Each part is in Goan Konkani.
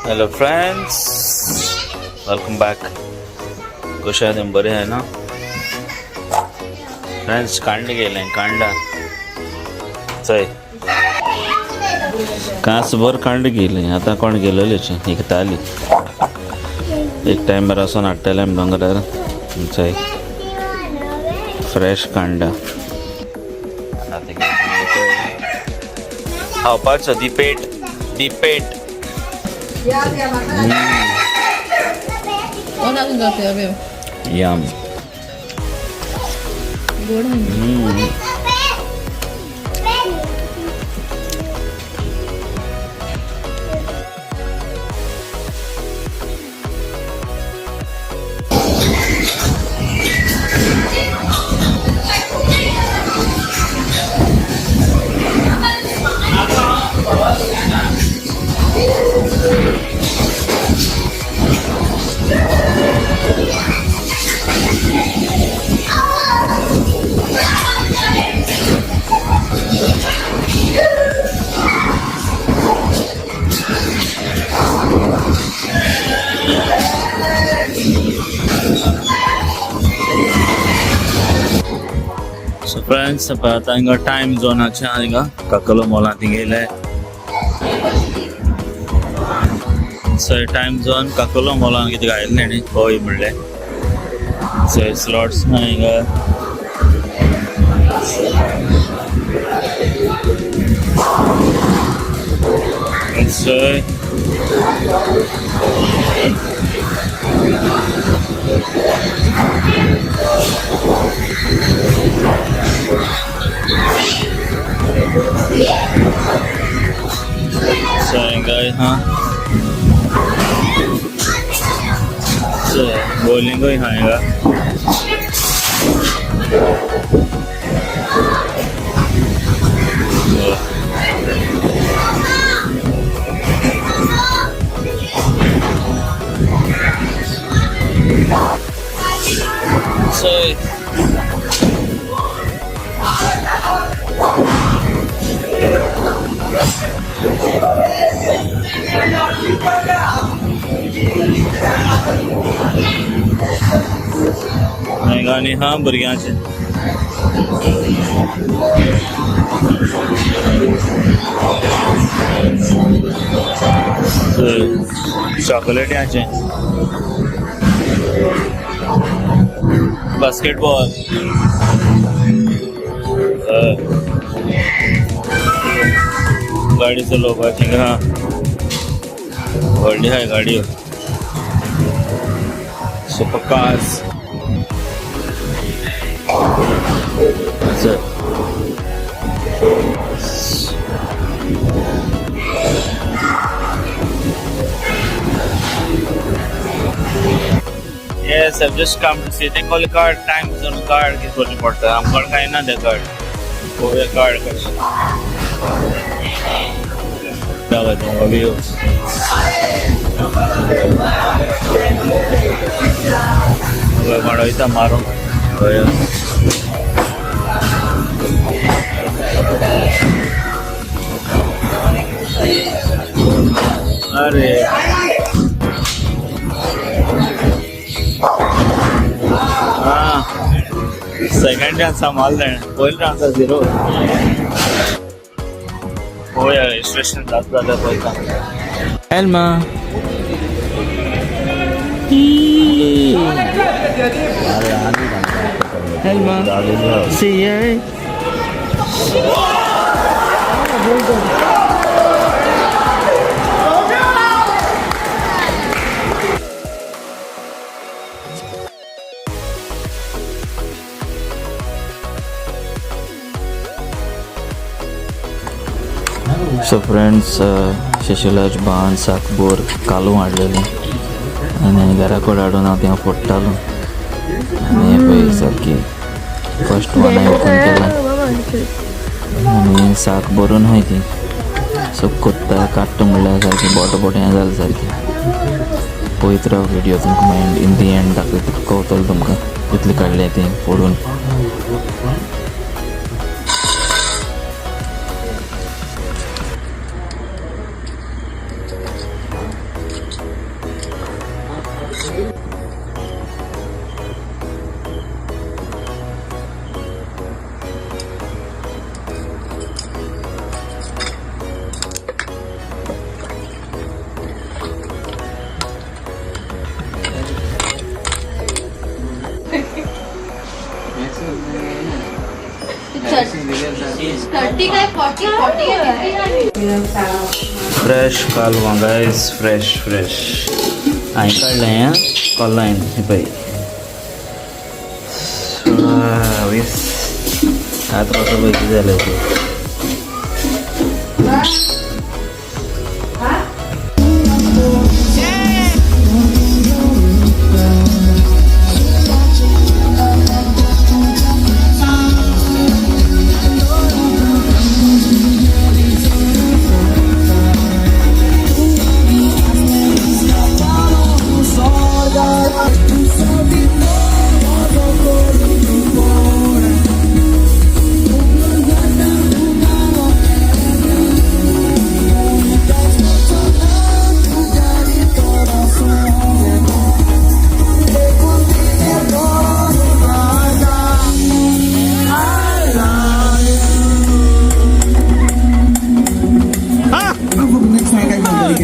Hello friends, welcome back. कशें आहा तुमी? बरें आहाय ना फ्रेंड्स? कांड गेलें कांडा चय कांसभर कांड गेलें. आतां कोण गेलेलेचें इकताली एक टायमार वचोन हाडटाले आमी दोंगरार. चय फ्रेश कांडा आतां खावपाचो. दिपेट दिपेट. यम. गोड. सो फ्रेंड्स, आतां हिंगा टायम झोनाचे हिंगा काकलो मॉलांत गेले. सो टायम झोन काकलो मॉलान कितें घायल्लें न्ही पळय म्हणलें. सो स्लॉट्स ना हिंगा. सो सो हिंगा हा, सो बॉलिंगूय हा हिंगा. So हिंगा आनी हा भुरग्यांचे चॉकलेट्यांचे, बास्केटबॉल, गाडी चलोवपाची. हा व्हडली आहाय गाडयो, सुपर कार्स. चल. Yes, I've just come to see. They call it card, time zone card कितें करचें पडटा आमकां. कांय ना तें कार्ड. पळोवया कार्ड कशें दाखयता तुमकां व्ह्यू. कोण वयता मारूंक पळोवया. अरे हा, सेकंड चान्स मारलें, पयलो चान्स झिरो. पळोवया रजिस्ट्रेशन जाता जाल्यार पळयता. Elma. Elma. See ya. So friends, शशिलाज बान साकबोर कालू हाडलेली आनी घरा कडेन हाडून हांव थिंगा फोडटालो. आनी पळय सारकी फर्स्ट वन ओपन केला आनी साक भरून आहाय ती. सो कोत्ता काडटा म्हणल्यार सारकी बोट बोट हें जालें सारकें. पळयत राव व्हिडियो, तुमकां मागीर इन the and दाखयता, कवतलो तुमकां कितले काडले ते फोडून. थर्टी काय फोर्टी फोर्टी फ्रेश कालवां गायज, फ्रेश फ्रेश. हांवें काडलें आं कोल्लायन. हें पळय, 16 20 हात कसो पळय कितें जालें तें.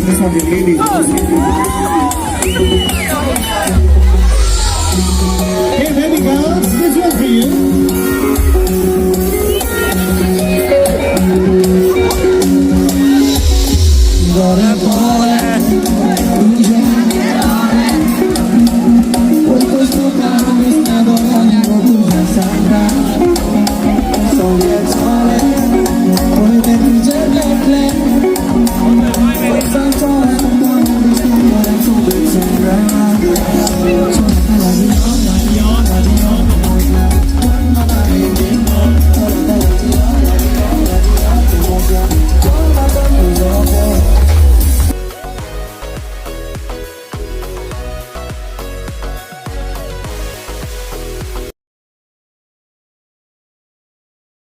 This one is ladies. Hey, baby girls, this one's for you.